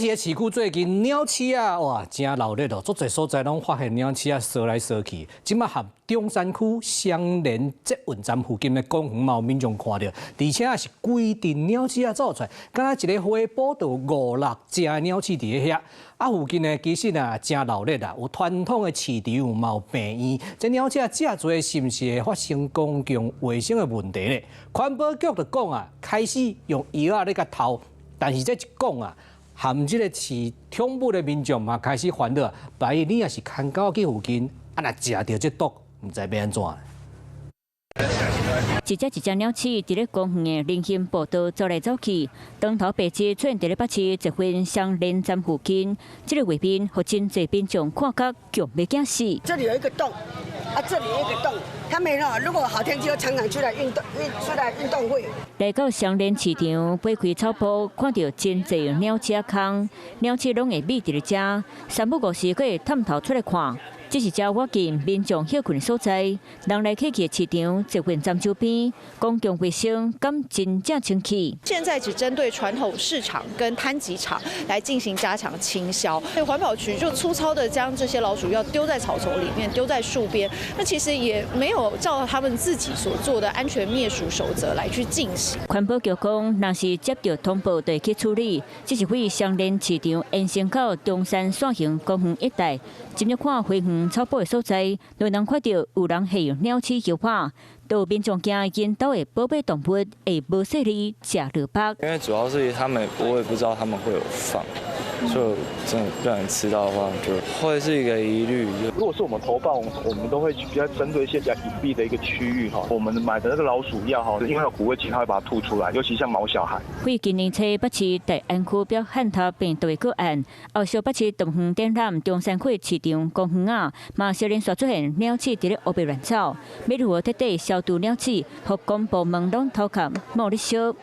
這個市區最近鳥鼠仔，哇，真鬧熱哦！足濟所在攏發現鳥鼠仔踅來踅去。這馬和中山區雙連捷運站附近的公園嘛有民眾看著，而且是規陣鳥鼠仔走出來，敢若一个花圃就有五六隻鳥鼠佇咧遐。啊，附近呢其實啊真鬧熱啊，有傳統的市場，嘛有病院。這鳥鼠仔遮濟是毋是會發生公共衛生的問題咧？環保局就講啊，開始用藥仔咧共投，但是這一講啊，含這個飼寵物的民眾嘛開始煩惱，萬一你若是牽狗去附近，啊若食著這毒，毋知欲按怎。一隻一隻鳥鼠佇咧公園的人行步道走來走去，當頭白日出現佇咧北市捷運雙連站附近，這个畫面予真濟民眾看甲強欲驚死。這裡有一個洞，啊，這裡有一個洞，他們哦，如果好天氣，常常出來運動，出來運動會。來到雙連市場，扒開草坡，看著真濟鳥鼠仔空，鳥鼠攏會覕佇咧遮，三不五時閣會探頭出來看。這是遮倚近民眾歇睏的所在，人來客去的市場，捷運站周邊，公共衛生敢真正清氣？現在只針對傳統市場跟攤集場來進行加強清消。環保局就粗糙的將這些老鼠藥丟在草叢裡面，丟在樹邊，那其實也沒有照他們自己所做的安全滅鼠守則來去進行。環保局講，若是接著通報，就會去處理。這是對雙連市場延伸到中山線形公園一帶，進入看花園草埔的所在，都能看著有人下用鳥鼠藥拍，都有民眾驚𪜶兜的寶貝動物會無細膩食落腹。因為主要是他們，我也不知道他們會有放，所以真的不然吃到的話，就會是一個疑慮。如果是我們投放，我們都會比較針對一些比較隱蔽的一個區域哈。我們買的那個老鼠藥哈，因為有苦味劑，它會把它吐出來，尤其像毛小孩。對今年初北市大安區表漢頭病毒的個案，後續北市動物園展覽中山區市場公園仔，嘛接連續出現鳥鼠佇咧烏白亂走，欲如何徹底消毒鳥鼠，予公部門攏頭殼冒咧燒。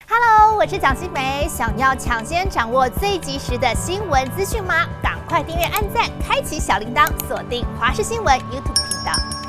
Hello，我是蔣新梅，想要搶先掌握最及時的新聞資訊嗎？趕快訂閱、按讚、開啟小鈴鐺，鎖定華視新聞 YouTube 頻道。